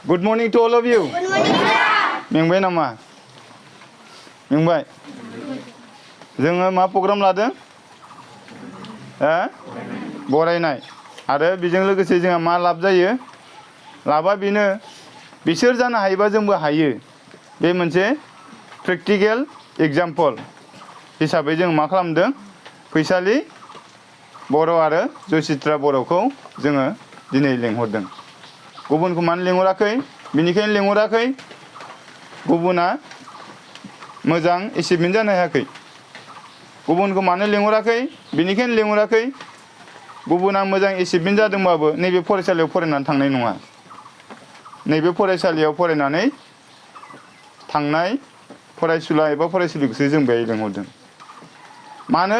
Good morning to all of you. Good morning, sir. मेंबाय नामा? मेंबाय? जोङो मा प्रग्राम लादों? बरायनाय आरो बेजों लोगोसे जोंहा मा लाब जायो? लाबा बेनो बिसोर जानो हायोबा जोंबो हायो। बे मोनसे प्रेक्टिकेल एग्जाम्पल हिसाबै जों मा खालामदों? फैसालि बर' आरो जयसित्रा बर'खौ जोङो दिनै लेंहरदों। गुबुनखौ मानो लेंहराखै? बिनिखायनो लेंहराखै गुबुना मोजां एचिभमेन्ट जानो हायाखै। गुबुनखौ मानो लेंहराखै? बिनिखायनो लेंहराखै गुबुना मोजां एचिभमेन्ट जादोंबाबो नैबे फरायसालियाव फरायनानै थांनाय नङा। नैबे फरायसालियाव फरायनानै थांनाय फरायसुला एबा फरायसुलिखौसो जों बेहाय लेंहरदों। मानो?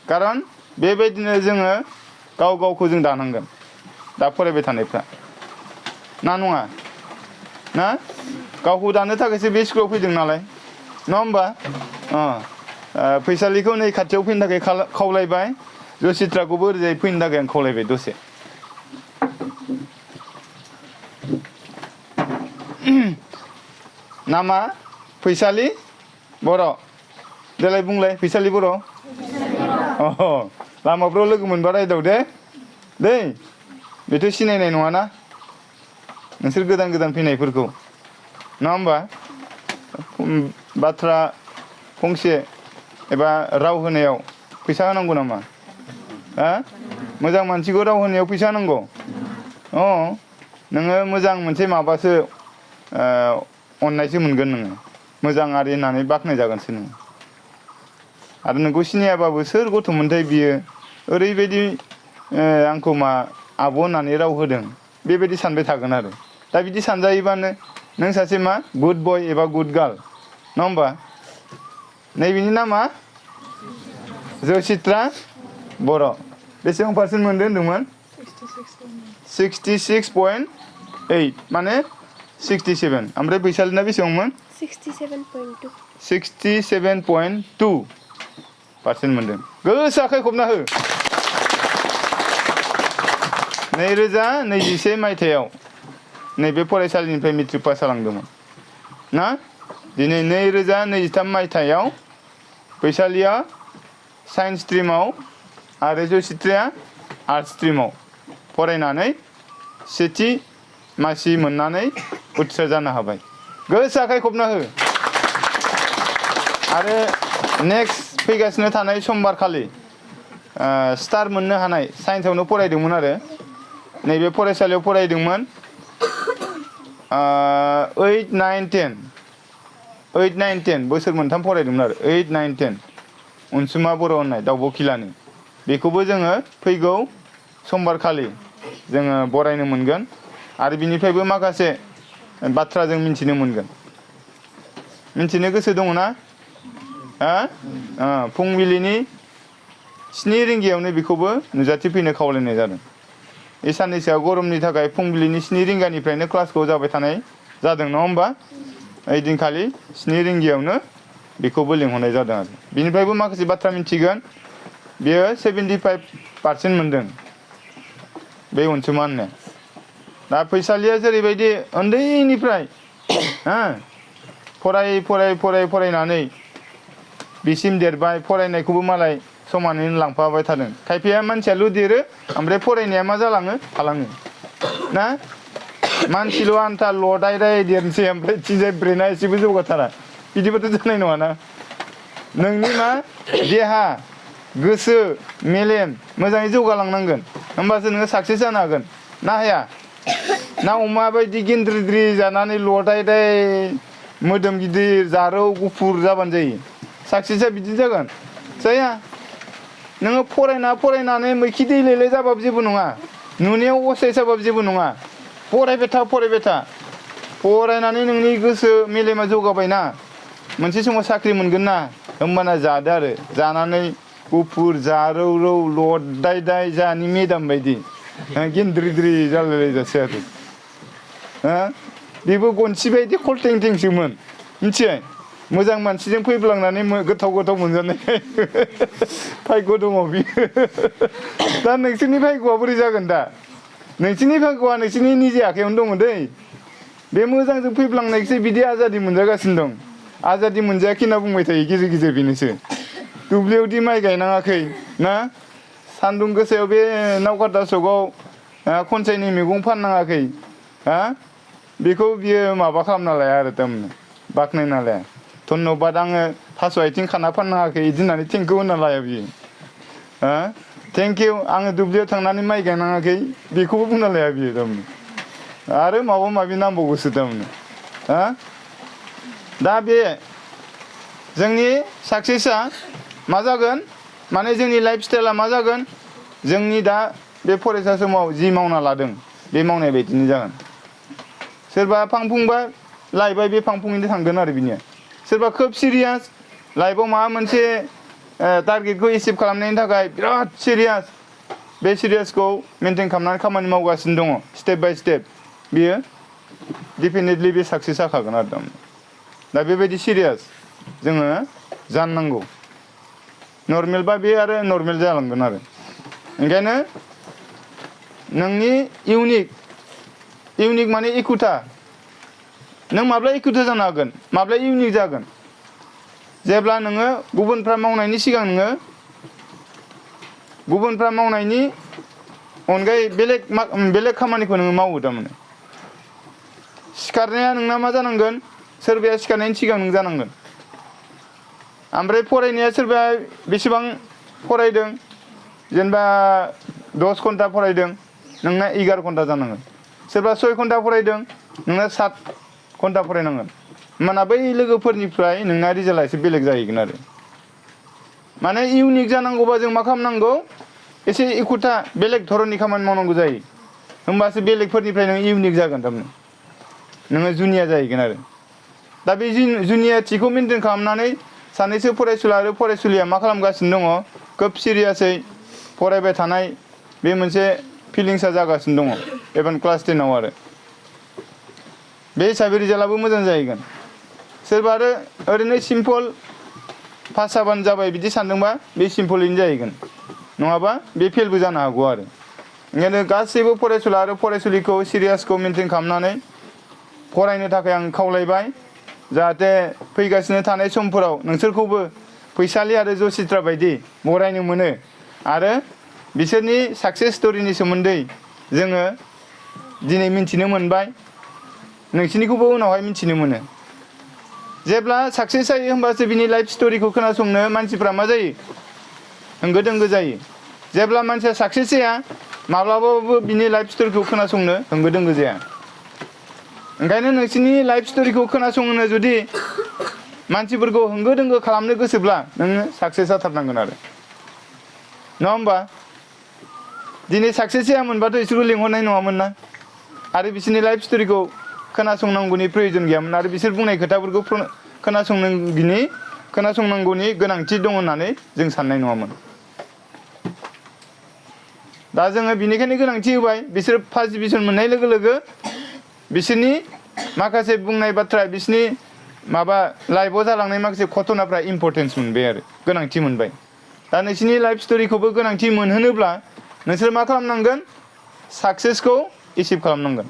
खारन बेबायदिनो जोङो गाव गावखौ जों दानांगोन। दा फरायबाय थानायफ्रा ना नङा? ना? गावखौ दानो थाखायसो बे स्कुलाव फैदों नालाय। नङा होमबा? फैसालिखौ नै खाथियाव फैनो थाखाय खावलायबाय। जयसित्राखौबो ओरैजाय फैनो थाखाय आं खावलायबाय दसे। नामा फैसालि बर'। देलाय बुंलाय फैसालि बर'। लामाफ्राव लोगो मोनबा रायदाव दे। दै बेथ' सिनायनाय नङाना नोंसोर गोदान गोदान फैनायफोरखौ। नङा होमबा? बाथ्रा फंसे एबा राव होनायाव फैसा होनांगौ नामा? मोजां मानसिखौ राव होनायाव फैसा होनांगौ? नोङो मोजां मोनसे माबासो अननायसो मोनगोन नोङो। मोजां आरि होननानै बाख्नाय जागोनसो नोङो। आरो नोंखौ सिनायाबाबो सोर गथ'मोनथाय बियो ओरैबायदि आंखौ मा आब' होननानै राव होदों बेबायदि सानबाय थागोन आरो। दा बिदि सानजायोबानो नों सासे मा गुड बय एबा गुड गार्ल। नङा होमबा? नैबेनि नामा जयसित्रा बर'। बेसेबां पारसेन्ट मोनदों होनदोंमोन? 66.8 माने 67। ओमफ्राय फैसालिना बेसेबांमोन? 67.2 67.2% मोनदों। गोसो आखाइ खबना हो। 2021 मायथाइयाव नैबे फरायसालिनिफ्राय मेट्रिक पास जालांदोंमोन ना? दिनै 2023 मायथाइयाव फैसालिया साइन्स स्ट्रिमाव आरो जयसित्राया आर्ट्स स्ट्रिमाव फरायनानै सेथि मासि मोननानै उथ्रिसार जानो हाबाय। गोसो आखाइ खबना हो। आरो नेक्स्ट फैगासिनो थानाय समबार खालि स्टार मोननो हानाय साइन्सआवनो फरायदोंमोन आरो नैबे फरायसालियाव फरायदोंमोन 8, 9, 10 बोसोर मोनथाम फरायदोंमोन आरो 8, 9, 10 अनसुमा बर' होननाय दावब'खिलानि। बेखौबो जोङो फैगौ समबारखालि जोङो बरायनो मोनगोन आरो बिनिफ्रायबो माखासे बाथ्रा जों मिन्थिनो मोनगोन। मिन्थिनो गोसो दङ ना? फुंबिलिनि 7 रिंगायावनो बेखौबो नुजाथिफैनो खावलायनाय जादों। बे साननैसोआ गरमनि थाखाय फुंबिलिनि 7 रिंगानिफ्रायनो क्लासखौ जाबाय थानाय जादों। नङा होमबा? ओइदिनखालि 7 रिंगायावनो बेखौबो लिंहरनाय जादों आरो बिनिफ्रायबो माखासे बाथ्रा मिन्थिगोन। बेयो 75% मोनदों बे अनसुमा होननाया। दा फैसालिया जेरैबायदि उन्दैनिफ्राय फरायनानै बिसिम देरबाय। फरायनायखौबो मालाय समानैनो लांफाबाय थादों। खायफाया मानसियाल' देरो ओमफ्राय फरायनाया मा जालाङो? थालाङो ना? मानसिल' आन्था लदायदाय देरनोसै ओमफ्राय थिंजाय ब्रेना एसेबो जौगाथारा। बिदिबाथ' जानाय नङाना? नोंनि मा देहा गोसो मेलेम मोजाङै जौगालांनांगोन। होमबासो नोङो साक्सेस जानो हागोन। ना हाया? ना अमा बायदि गेन्द्रिद्रि जानानै लदायदाय मोदोम गिदिर जारौ गुफुर जाबानो जायो? साक्सेसआ बिदि जागोन? जाया। नोङो फरायनानै मैखि दैलेले जाबाबो जेबो नङा। नुनायाव असाइस जाबाबो जेबो नङा। फरायबाय था। फरायनानै नोंनि गोसो मेलेमा जौगाबायना मोनसे समाव साख्रि मोनगोन ना? होमबाना जादो आरो जानानै गुफुर जारौ लदायदाय जानि मेदाम बायदि गेन्द्रिद्रि जालायलायजासै आरो बेबो गनसि बायदि खलटेंटेंसोमोन। मिथिबाय? मोजां मानसिजों फैब्लांनानै गोथाव मोनजानायखाय भाग्य दङ बियो। दा नोंसोरनि भाग्यआ बोरै जागोन? दा नोंसोरनि भाग्यआ नोंसोरनि निजे आखायावनो दङ दै। बे मोजांजों फैफ्लांनायखौसो बिदि आजादि मोनजागासिनो दं आजादि मोनजायाखै होनना बुंबाय थायो गेजेर गेजेर बेनोसो दुब्लियावदि माइ गायनाङाखै ना सान्दुं गोसायाव बे नावकाटा सकआव खनसायनि मैगं फाननाङाखै हा बेखौ बियो माबा खालामना लाया आरो थारमाने बाख्नायना लाया धन्यबाद आङो थास' आथिं खाना फाननाङाखै बिदि होननानै थेंकिउ होनना लाया बियो हा थेंकिउ आङो दुब्लियाव थांनानै माइ गायनाङाखै बेखौबो बुंना लाया बियो थारमाने आरो माबा माबि नांबावगौसो थारमाने हा दा बे जोंनि साक्सेसआ मा जागोन माने जोंनि लाइफ स्टाइला मा जागोन जोंनि दा बे फरायसा समाव जि मावना लादों बे मावनाय बायदिनो जागोन सोरबा फांफुंबा लाइफआ बे फांफुङैनो थांगोन आरो बिनिया सोरबा खोब सिरियास लाइफआव माबा मोनसे टारगेटखौ एचिभ खालामनायनि थाखाय बिराद सिरियास बे सिरियासखौ मेनटेन खालामनानै खामानि मावगासिनो दङ स्टेप बाय स्टेप बियो डेफिनेटलि बे साक्सेस जाखागोन आरो दा बेबायदि सिरियास जोङो जाननांगौ नर्मेलबा बे आरो नर्मेल जालांगोन आरो ओंखायनो नोंनि इउनिक माने एखुथा नों माब्ला एखुथा जानो हागोन माब्ला इउनिक जागोन जेब्ला नोङो गुबुनफ्रा मावनायनि सिगां नोङो गुबुनफ्रा मावनायनि अनगायै बेलेग खामानिखौ नोङो मावो थारमाने सिखारनाया नोंना मा जानांगोन सोरबाया सिखारनायनि सिगां नों जानांगोन ओमफ्राय फरायनाया सोरबाया बेसेबां फरायदों जेनेबा 10 घन्टा फरायदों नोंना 11 घन्टा जानांगोन सोरबा 6 घन्टा फरायदों नोंना 7 घन्टा फरायनांगोन होमबाना बै लोगोफोरनिफ्राय नोंना रिजाल्टआ एसे बेलेग जाहैगोन आरो माने इउनिक जानांगौबा जों मा खालामनांगौ एसे एखुथा बेलेग धरननि खामानि मावनांगौ जायो होमबासो बेलेगफोरनिफ्राय नों इउनिक जागोन थारमाने नोङो जुनिया जाहैगोन आरो दा बे जुनियाथिखौ मेनटेन खालामनानै सानैसो फरायसुला आरो फरायसुलिया मा खालामगासिनो दङ खोब सिरियासै फरायबाय थानाय बे मोनसे फिलिंसा जागासिनो दङ इभेन क्लास 10आव आरो बे हिसाबै रिजाल्टआबो मोजां जाहैगोन सोरबा आरो ओरैनो सिम्पल पास जाबानो जाबाय बिदि सानदोंबा बे सिम्पलैनो जाहैगोन नङाबा बे फेलबो जानो हागौ आरो ओंखायनो गासैबो फरायसुला आरो फरायसुलिखौ सिरियासखौ मेनटेन खालामनानै फरायनो थाखाय आं खावलायबाय जाहाथे फैगासिनो थानाय समफोराव नोंसोरखौबो फैसालि आरो जसित्रा बायदि बरायनो मोनो आरो बिसोरनि साक्सेस स्ट'रिनि सोमोन्दै जोङो दिनै मिन्थिनो मोनबाय नोंसिनिखौबो उनावहाय मिन्थिनो मोनो जेब्ला साक्सेस जायो होमबासो बिनि लाइफ स्ट'रिखौ खोनासंनो मानसिफ्रा मा जायो होंगो दोंगो जायो जेब्ला मानसिया साक्सेस जाया माब्लाबाबो बिनि लाइफ स्ट'रिखौ खोनासंनो होंगो दोंगो जाया ओंखायनो नोंसिनि लाइफ स्ट'रिखौ खोनासंनो जुदि मानसिफोरखौ होंगो दोंगो खालामनो गोसोब्ला नोङो साक्सेस जाथारनांगोन आरो नङा होमबा दिनै साक्सेस जायामोनबाथ' बिसोरखौ लिंहरनाय नङामोन ना आरो बिसोरनि लाइफ स्ट'रिखौ खोनासंनांगौनि प्रयोजन गैयामोन आरो बिसोर बुंनाय खोथाफोरखौ खोनासंनांगौनि गोनांथि दं होननानै जों साननाय नङामोन दा जोङो बिनिखायनो गोनांथि होबाय बिसोर फार्स्ट डिभिजन मोननाय लोगो लोगो बिसोरनि माखासे बुंनाय बाथ्रा बिसोरनि माबा लाइफआव जालांनाय माखासे घटनाफ्रा इम्परटेन्स मोनबाय आरो गोनांथि मोनबाय दा नोंसिनि लाइफ स्ट'रिखौबो गोनांथि मोनहोनोब्ला नोंसोर मा खालामनांगोन साक्सेसखौ एचिभ खालामनांगोन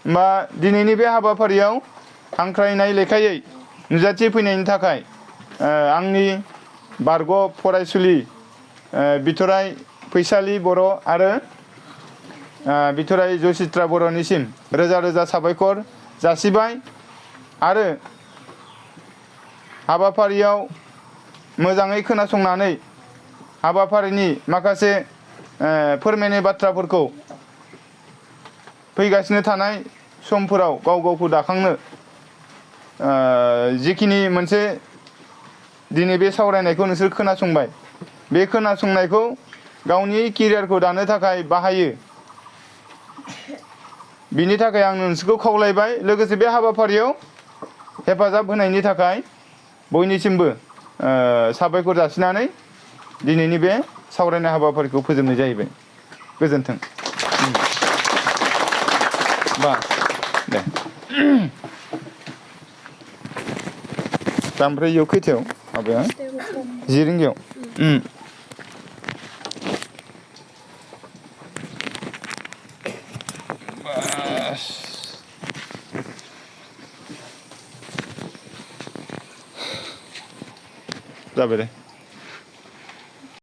होमबा दिनैनि बे हाबाफारियाव हांख्रायनाय लेखायै नुजाथि फैनायनि थाखाय आंनि बारग' फरायसुलि बिथराय फैसालि बर' आरो बिथराय जसित्रा बर'निसिम रोजा रोजा साबायखर जासिबाय आरो हाबाफारियाव मोजाङै खोनासंनानै हाबाफारिनि माखासे फोरमायनाय बाथ्राफोरखौ फैगासिनो थानाय समफोराव गाव गावखौ दाखांनो जिखिनि मोनसे दिनै बे सावरायनायखौ नोंसोर खोनासंबाय बे खोनासंनायखौ गावनि केरियारखौ दानो थाखाय बाहायो बिनि थाखाय आं नोंसोरखौ खावलायबाय लोगोसे बे हाबाफारियाव हेफाजाब होनायनि थाखाय बयनिसिमबो साबायखर जासिनानै दिनैनि बे सावरायनाय हाबाफारिखौ फोजोबनाय जाहैबाय गोजोन्थों बा दे दा ओमफ्राय इयाव खैथायाव माबाया 10 रिंगायाव जाबाय दे